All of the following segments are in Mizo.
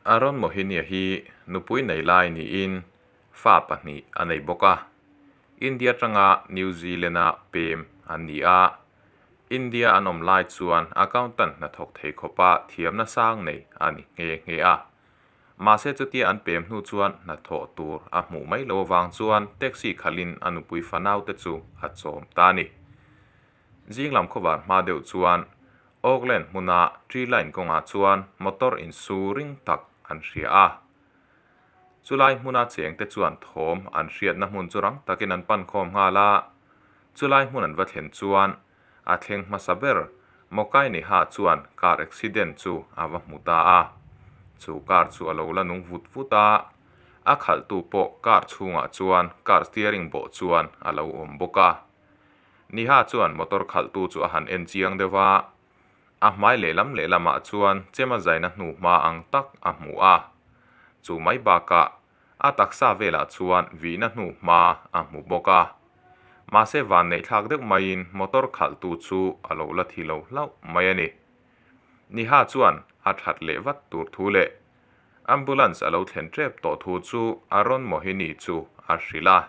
Arun Mohini-a hi nupui nei lai niin fa pahnih a nei bawk a. India atanga New Zealand-a pem an ni a. India an awm lai chuan accountant hnathawk thei khawpa thiamna sang nei a ni nghe nghe a. Mahse chutia an pem hnu chuan hnathawh tur a hmuh mai loh avang chuan taxi khalhin a nupui fanaute chu a chawm ta a ni. Zing lam khawvar hma deuh chuan Auckland hmuna tree line kawngah chuan motor insu ring tak an hria a. Chulai hmuna chengte chuan thawm an hriatna hmun chu rang takin an pan khawm nghal a. Chulai hmun an va thlen chuan a thleng hmasa ber Mawkai Neha chuan car accident chu a va hmu ta a. Chu car chu a lo la nung vut vut a, a khalhtu pawh car chhungah chuan car steering bawh chuan a lo awm bawk a. Niha chuan motor khalhtu chu a han en chiang deuh a, a hmai lehlam lehlamah chuan chem a zaina hnu hma ang tak a hmu a. Chu mai bakah a taksa velah chuan vihna hnu hma a hmu bawk a. Mahse vanneih thlak deuh maiin motor khalhtu chu a lo la thi lo hlauh mai a ni. Niha chuan a that leh vat tur thu leh ambulance a lo thlen tep tawh thu chu Arun Mohini chu a hrilh a.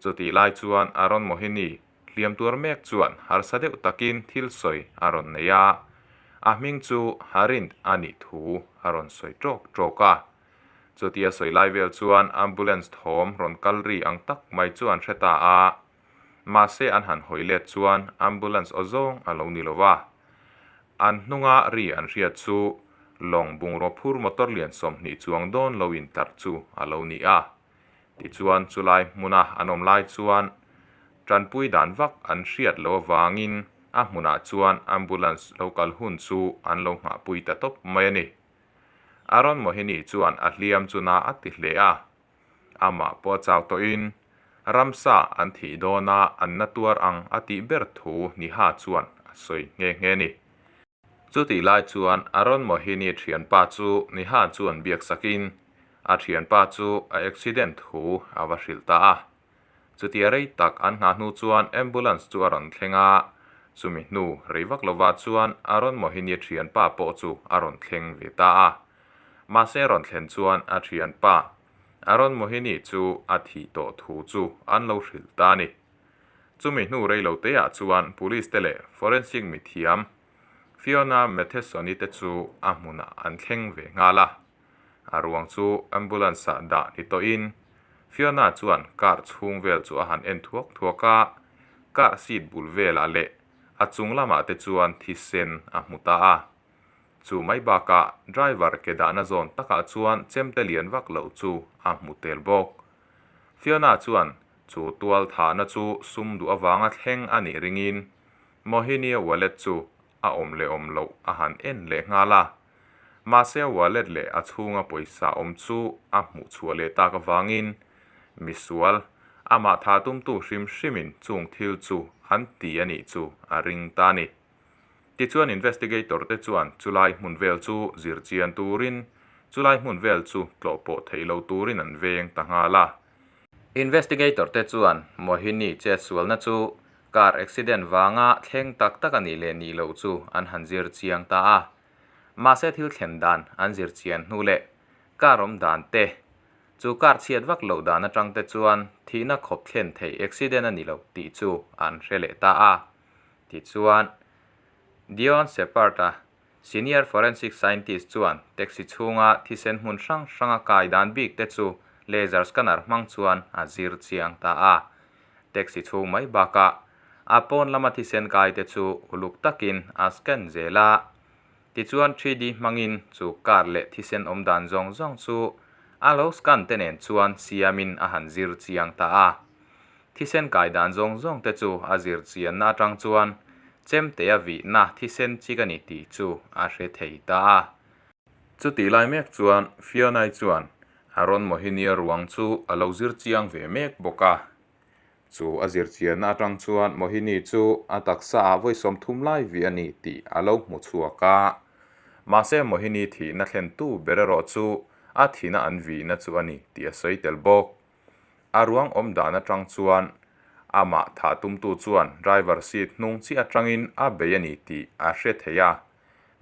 Chutih lai chuan Arun Mohini hliam tuar mek chuan harsa deuh takin thil sawi a rawn nei a, a hming chu Harind a nih thu a rawn sawi tawk tawk a. Chutia sawi lai vel chuan ambulance thawm rawn kal ri ang tak mai chu an hre ta a. Mahse an han hawi let chuan ambulance aw zawng a lo ni lo va. An hnunga ri an hriat chu lawng bungraw phur motor lian 20 chuang dawn lo intlar chu a lo ni a. Tichuan chulai hmuna an awm lai chuan tanpui dan vak an hriat loh avangin a hmunah chuan ambulance lo kal hun chu an lo nghahpui ta tawp mai a ni. Arun Mohini chuan a hliam chu na a ti hle a. Amah pawh a chau tawhin ramsa an thih dawna an na tuar ang a tih ber thu Niha chuan a sawi nghe nghe a ni. Chutih lai chuan Arun Mohini thianpa chu Niha chuan biak sakin a thianpa chu a accident thu a va hrilh ta a. Chutia rei tak an nghah hnu chuan ambulance chu a rawn thleng a, chumi hnu rei vak lovah chuan Arun Mohini thianpa pawh chu a rawn thleng ve ta a. Mahse a rawn thlen chuan a thianpa Arun Mohini chu a thih tawh thu chu an lo hrilh ta a ni. Chumi hnu rei lo teah chuan police te leh forensic mithiam Fiona Matheson-i te chu a hmunah an thleng ve nghal a. A ruang chu ambulance ah dah ni tawhin Fiona chuan car chhung vel chu a han en thuak thuak a, car seat bul velah leh a chung lamah te chuan thisen a hmu ta a. Chu mai bakah driver ke dahna zawn takah chuan chemte lian vak loh chu a hmu tel bawk. Fiona chuan chu tual thahna chu sum duh avanga thleng a nih ringin Mohini-a wallet chu a awm leh awm loh a han en leh nghal a. Mahse a wallet leh a chhunga pawisa awm chu a hmuh chhuah leh tak avangin misual amah tha tumtu hrim hrimin chung thil chu an ti a nih chu a ring ta a ni. Tichuan investigator te chuan chulai hmun vel chu zir chian turin chulai hmun vel chu tlawh pawh theih lo turin an veng ta nghal a. Investigator te chuan Mohini chetsualna chu car accident vanga thleng tak tak a nih leh nih loh chu an han zir chiang ta a. Mahse thil thlen dan an zir chian hnu leh car awm dan te, chu car chhiat vak loh dan atang te chuan thihna khawp thlen theih accident a ni lo tih chu an hre leh ta a. Tichuan, Dion Sheppard-a, senior forensic scientist chuan taxi chhunga thisen hmun hrang hranga kai dan bik te chu laser scanner hmang chuan a zir chiang ta a. Taxi chhung mai bakah a pawn lama thisen kai te chu uluk takin a scan zel a. Tichuan 3D hmangin chu car leh thisen awm dan zawng zawng chu a lo scan te nen chuan siamin a han zir chiang ta a. Thisen kai dan zawng zawng te chu a zir chianna atang chuan chemte a vihna thisen chik a ni tih chu a hre thei ta a. Chutih lai mek chuan Fiona-i chuan Aaron Mohini-a ruang chu a lo zir chiang ve mek bawk a. Chu a zir chianna atang chuan Mohini chu a taksa ah vawi 30 lai vih a ni tih a lo hmu chhuak a. Mahse Mohini thihna thlentu ber erawh chu a thihna an vihna chu a ni tih a sawi tel bawk. A ruang awm dan atang chuan amah thah tumtu chuan driver seat hnung chiah atangin a bei a ni tih a hre thei a.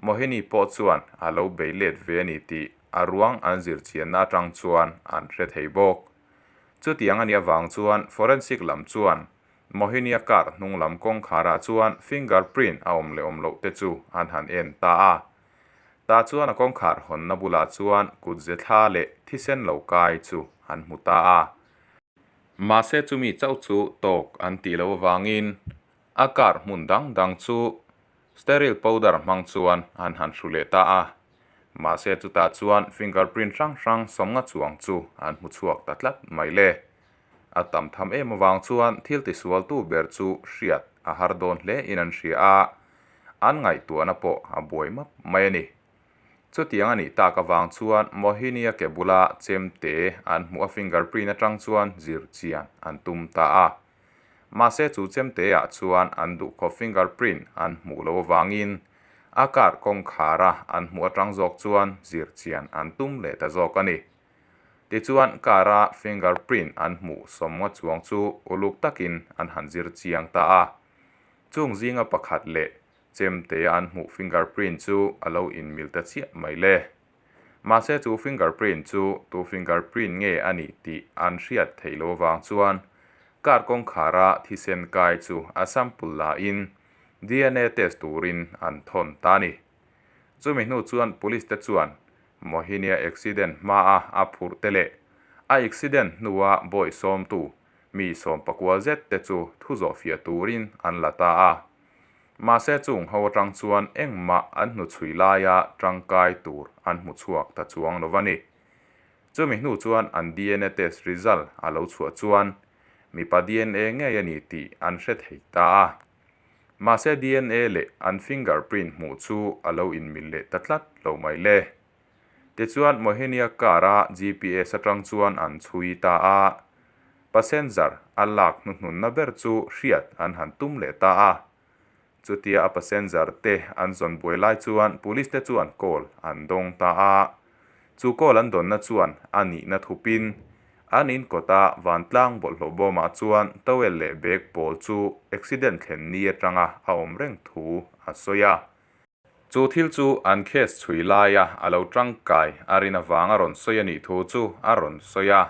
Mohini pawh chuan a lo bei let ve a ni tih a ruang an zir chianna atang chuan an hre thei bawk. Chutiang a nih avang chuan forensic lam chuan Mohini-a car hnung lam kawngkharah chuan finger print a awm leh awm loh te chu an han en ta a. Tah chuan a kawngkhar hawnna bulah chuan kutze thla leh thisen lo kai chu an hmu ta a. Mahse chumi chauh chu tawk an tih loh avangin a car hmun dang dang chu sterile powder hmang chuan an han hru leh ta a. Mahse chutah chuan finger print hrang hrang sawmnga chuang chu an hmu chhuak ta tlat mai le. A tam tham em avang chuan thil tisualtu ber chu hriat a har dawn hle in an hria a, an ngaihtuahna pawh a buai map mai a ni. Chutiang a nih tak avang chuan Mohini-a ke bula chemte an hmuh a finger print atang chuan zir chian an tum ta a. Mahse chu chemte ah chuan an duhkhawp finger print an hmuh loh avangin a car kawngkhara an hmuh atang zawk chuan zir chian an tum leh ta zawk a ni. Tichuan car a finger print an hmuh sawmnga chuang chu uluk takin an han zir chiang ta a. Chung zinga pakhat leh chemte a an hmuh finger print chu a lo inmil ta chiah mai le. Mahse chu finger print chu tu finger print nge a nih tih an hriat theih loh avang chuan car kawngkhara thisen kai chu a sample la in dna test turin an thawn ta a ni. Chumi hnu chuan police te chuan Mohini-a accident hmaa a phurh te leh a accident hnua bawi sawmtu mi sawmpakual zet te chu thu zawhfiah turin an la ta a. Mahse chung ho atang chuan engmah an hnuchhui laia tangkai tur an hmu chhuak ta chuang lo a ni. Chumi hnu chuan an dna test result a lo chhuah chuan mipa dna ngei a ni tih an hre thei ta a. Mahse dna leh an finger print hmuh chu a lo inmil leh ta tlat lo mai le. Tichuan Mohini-a car-a GPS atang chuan an chhui ta a. Passenger a lak hnuhnunna ber chu hriat an han tum leh ta a. Chutia a passenger te an zawn buai lai chuan police te chuan call an dawng ta a. Chu call an dawnna chuan a nihna thupin an in kawta vantlang bawlhhlawh bawmah chuan towel leh bag pawl chu accident thlen ni atanga a awm reng thu a sawi a. Chu thil chu an case chhui laia a lo tangkai a rin avang a rawn sawi a nih thu chu a rawn sawi a.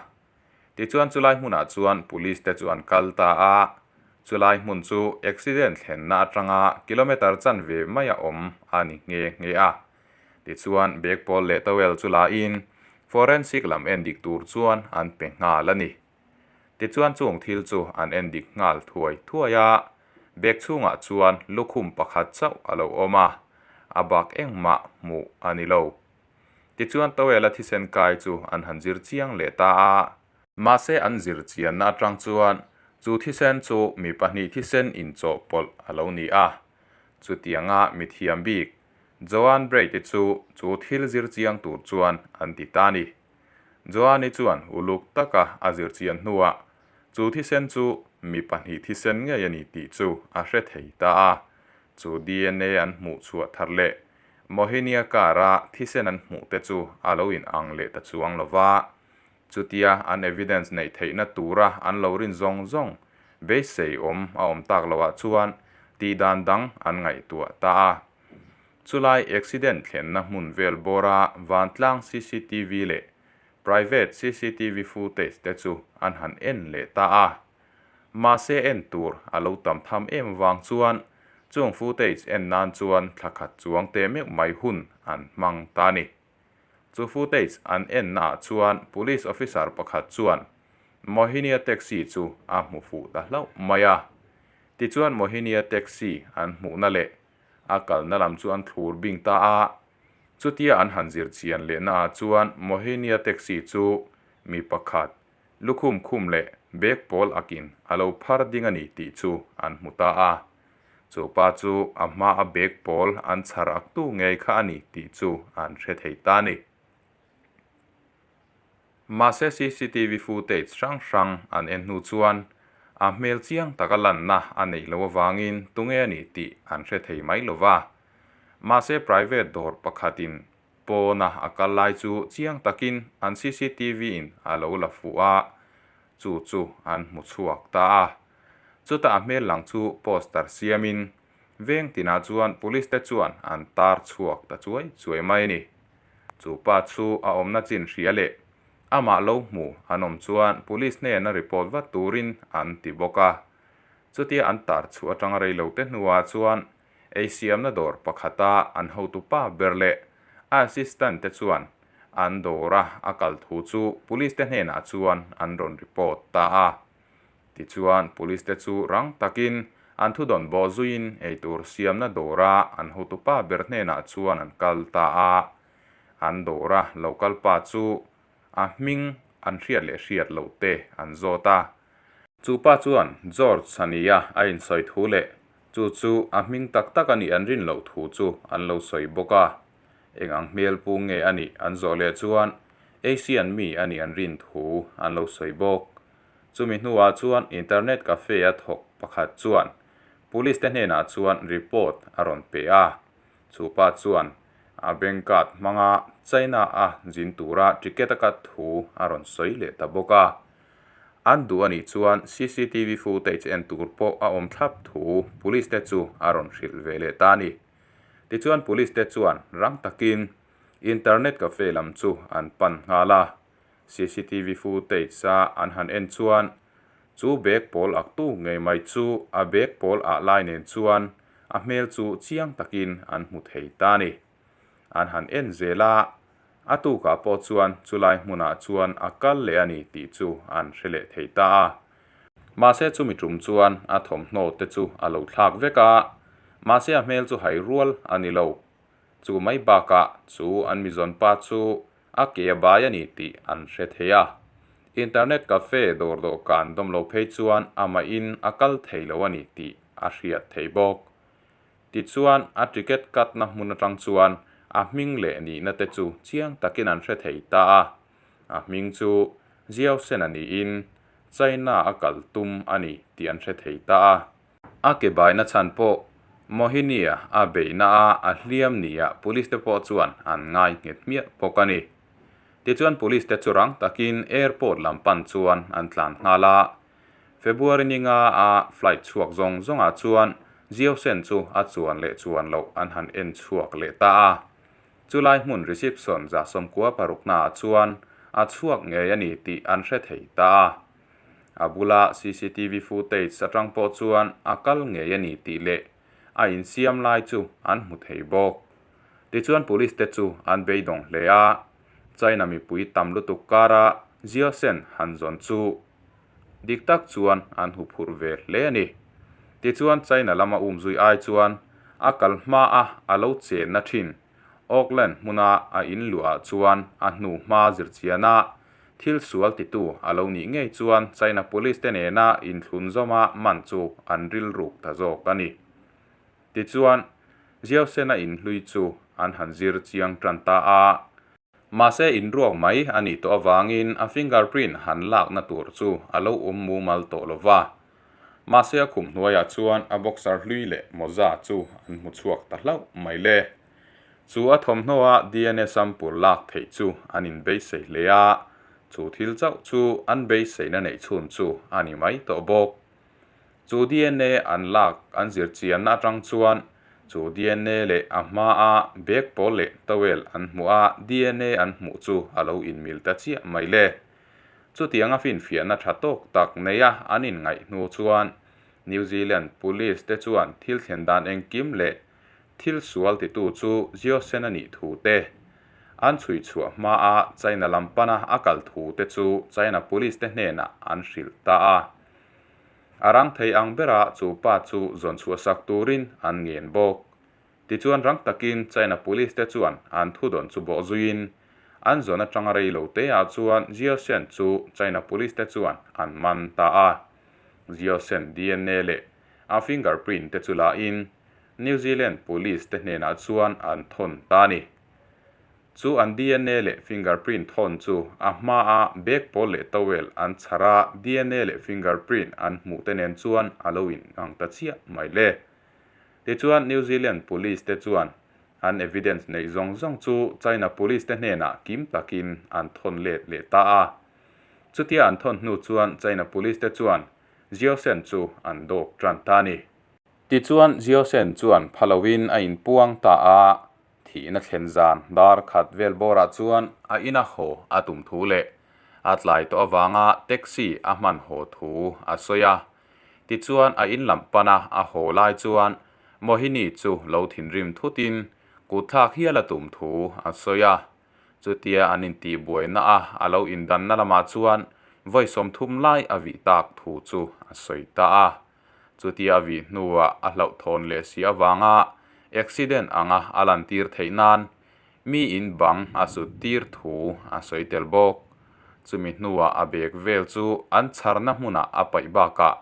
Tichuan chulai hmunah chuan police te chu an kal ta a, chulai hmun chu accident thlenna atanga kilometre chanve mai a awm a ni nghe nghe a. Tichuan bag pawl leh towel chu la in forensic lam en dik tur chuan an pe nghal a ni. Tichuan chung thil chu an en dik nghal thuai thuai a, bag chhungah chuan lukhum pakhat chauh a lo awm a, a bak engmah hmuh a ni lo. Tichuan towel a thisen kai chu an han zir chiang leh ta a. Mahse an zir chianna atang chuan chu thisen chu mi pahnih thisen inchawhpawlh a lo ni a. Chutianga mithiam bik Joan Braid-i chu chu thil zir chiang tur chuan an ti ta a ni. Joani chuan uluk taka a zir chian hnuah chu thisen chu mi pahnih thisen ngei a ni tih chu a hre thei ta a. Chu dna an hmuh chhuah thar leh Mohini-a car-a thisen an hmuh te chu a lo in ang leh ta chuang lo va. Chutia an evidence neih theihna tura an lo rin zawng zawng beisei awm a awm tak loah chuan tihdan dang an ngaihtuah ta a. Chulai accident thlenna hmun vel bawra vantlang cctv leh private cctv footage te chu an han en leh ta a. Mahse en tur a lo tam tham em vang chuan chung footage en nan chuan thla khat chuang teh meuh mai hun an hmang ta a ni. Chu footage an en naah chuan police officer pakhat chuan Mohini-a taxi chu a hmu fuh ta hlauh mai a. Tichuan Mohini-a taxi an hmuhna leh A kalna lam chu an thlur bing ta a, chutia an han zir chian lehna ah chuan Mohini-a taxi chu mi pakhat lukhum khum leh bag pawl akin a lo phar ding a ni tih chu an hmu ta a. Chu pa chu a hma a bag pawl an chhar ak tu ngei kha a ni tih chu an hre thei ta a ni. Mahse cctv footage hrang hrang an en hnu chuan a hmel chiang taka lanna a neih loh avangin tunge a nih tih an hre thei mai lo va. Mahse private dawr pakhatin pawna a kal lai chu chiang takin an cctv in a lo la fuh a, chu chu an hmu chhuak ta a. Chutah a hmel lang chu poster siamin veng tinah chuan police te chuan an tar chhuak ta chuai chuai mai a ni. Chu pa chu a awmna chin hria leh amah lo hmu an awm chuan police hnena report vat turin an ti bawk a. Chutia an tar chhuah atanga rei lo te hnuah chuan ei siamna dawr pakhata an hotupa ber leh a assistant te chuan an dawra a kal thu chu police te hnenah chuan an rawn report ta a. Tichuan police te chu rang takin an thudawn bawh zuiin eitur siamna dawra an hotupa ber hnenah chuan an kal ta a. An dawra lo kal pa chu a hming an hriat leh hriat loh te an zawt a. Chu pa chuan George a nia a insawi thu leh chu chu a hming tak tak a nih an rin loh thu chu an lo sawi bawk a. Eng ang hmel pu nge a nih an zawh leh chuan Asian mi a nih an rin thu an lo sawi bawk. Chumi hnuah chuan internet cafe a thawk pakhat chuan police te hnenah chuan report a rawn pe a. Chu pa chuan a bank card hmanga China a zin tura ticket a cut thu a rawn sawi leh ta bawk a. An duh a nih chuan cctv footage en tur pawh a awm thlap thu police te chu a rawn hrilh ve leh ta a ni. Tichuan police te chuan rang takin internet cafe lam chu an pan nghal a. Cctv footage a an han en chuan chu bag pawl ak tu ngei mai chu a bag pawl ah lai nen chuan a hmel chu chiang takin an hmu thei ta a ni. An han en zel a, a tukah pawh chuan chulai hmunah chuan a kal leh a ni tih chu an hre leh thei ta a. Mahse chumi tum chuan a thawmhnaw te chu a lo thlak vek a, mahse a hmel chu hai rual a ni lo. Chu mai bakah chu an mizawn pa chu a ke a bai a ni tih an hre thei a. Internet cafe dawr dawhkan dawm lo phei chuan amahin a kal thei lo a ni tih a hriat thei bawk. Tichuan, a ticket cut na hmun atang chuan a hming leh nihna te chu chiang takin an hre thei ta a. A hming chu Jiao Shen a niin China a kal tum a ni tih an hre thei ta a. A ke baina chhan pawh Mohini-a a beihna a a hliam nia police te pawh chuan an ngai nghet hmiah bawk a ni. Tichuan police te chu rang takin airport lam pan chuan an tlan nghal a. February ni nga a flight chhuak zawng zawngah chuan Jiosen chu a chuan leh chuan loh an han en chhuak leh ta a. Chulai hmun reception 96 naah chuan a chhuak ngei a ni tih an hre thei ta a. A bula cctv footage atang pawh chuan a kal ngei a ni tih leh a insiam lai chu an hmu thei bawk. Tichuan police te chu an beidawng hle a, China mipui tam lutuk kara Jiosen han zawn chu Dik tak chuan an hu phurh ve hle a ni. Tichuan China lama umzui ai chuan a kal hma a a lo chenna thin Auckland hmuna a in luah ah chuan a hnu hma zirchiana thil sual titu a lo nih ngei chuan China Police te nena inthlun zawma man chu an rilruk ta zawk a ni. Tichuan Jiaosena inhlui chu an han zir chiang tan ta a. Mahse inruak mai a nih tawh avangin a fingerprint han lakna tur chu a lo awm mumal tawh lo va. Mahse a khum hnuaiah chuan a boxer hlui leh mawza chu an hmu chhuak ta hlauh mai le. Chu a thawmhnaw-a dna sample lak theih chu an inbeisei hle a, chu thil chauh chu an beiseina neih chhun chu a ni mai tawh bawk. Chu dna an lak an zir chianna atang chuan chu dna leh a hmaa bag pawl leh towel an hmuh a, dna an hmuh chu a lo inmil ta chiah mai le. Chutianga finfiahna tha tawk tak neia an inngaih hnu chuan New Zealand Police te chuan thil thlen dan engkim leh thil sual titu chu Jiosen a nih thu te, an chhui chhuah hmaa China lam pana a kal thu te chu China Police te hnenah an hrilh ta a. A rang thei ang berah chu pa chu zawn chhuah sak turin an ngen bawk. Tichuan rang takin China Police te chuan an thudawn chu bawh zuiin an zawn atanga rei lo te ah chuan Jiaoshen chu China Police te chuan an man ta a. Jiaoshen dna leh a fingerprint te chu la in New Zealand Police te hnenah chuan an thawn ta a ni. Chu an dna leh fingerprint thawn chu a hmaa bag pawl leh towel an chhar a, dna leh fingerprint an hmuh te nen chuan a lo in ang ta chiah mai le. Tichuan New Zealand Police te chuan an evidence neih zawng zawng chu China Police te hnenah kim takin an thawn let leh ta a. Chutia an thawn hnu chuan China Police te chuan Jiaoshen chu an dawp tan ta a ni. Tichuan Jiaoshen chuan phaloin a inpuang ta a. Thihna thlen zan dar khat vel bawrah chuan a ina haw a tum thu leh a tlai tawh avanga taxi a hman haw thu a sawi a. Tichuan a in lam pana a haw lai chuan Mohini chu lo thinrim thutin kutthlak hial a tum thu a sawi a. Chutia an intihbuaina a a lo indanna lamah chuan vawi 30 lai a vih tak thu chu a sawi ta a. Chutia a vih hnua a hlauhthawn leh si avanga accident anga a lantir theih nan mi in bang a sut tir thu a sawi tel bawk. Chumi hnuah a bag vel chu an chharna hmunah a paih bakah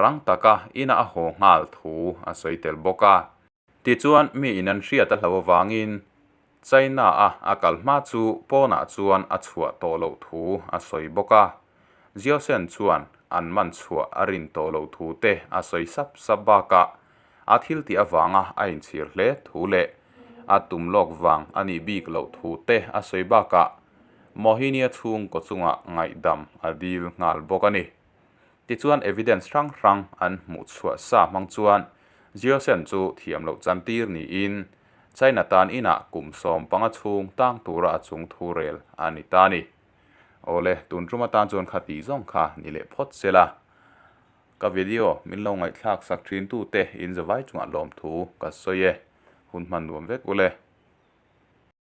rang taka ina a haw nghal thu a sawi tel bawk a. Tichuan mi in an hriat a hlauh avangin China-a a kal hma chu pawnah chuan a chhuah tawh loh thu a sawi bawk a. Jiosen chuan an man chhuah a rin tawh loh thu te a sawi sap sap bakah a thil tih avanga a inchhir hle thu leh a tum lawk vang a nih bik loh thu te a sawi bakah Mohini-a chhungkaw chungah ngaihdam a dil nghal bawk a ni. Tichuan evidence hrang hrang an hmuh chhuah sa hmang chuan Jiosen chu thiam loh chantir niin China tan inah kum 15 chhung tang tura a chung thu rel a ni ta a ni. Awle, tun tum atan chuan kha tih zawng kha ni leh phawt se la. Ka video min lo ngaihthlak sak thin tute in zavai chungah lawmthu ka sawi e. Hun hman nuam vek ule.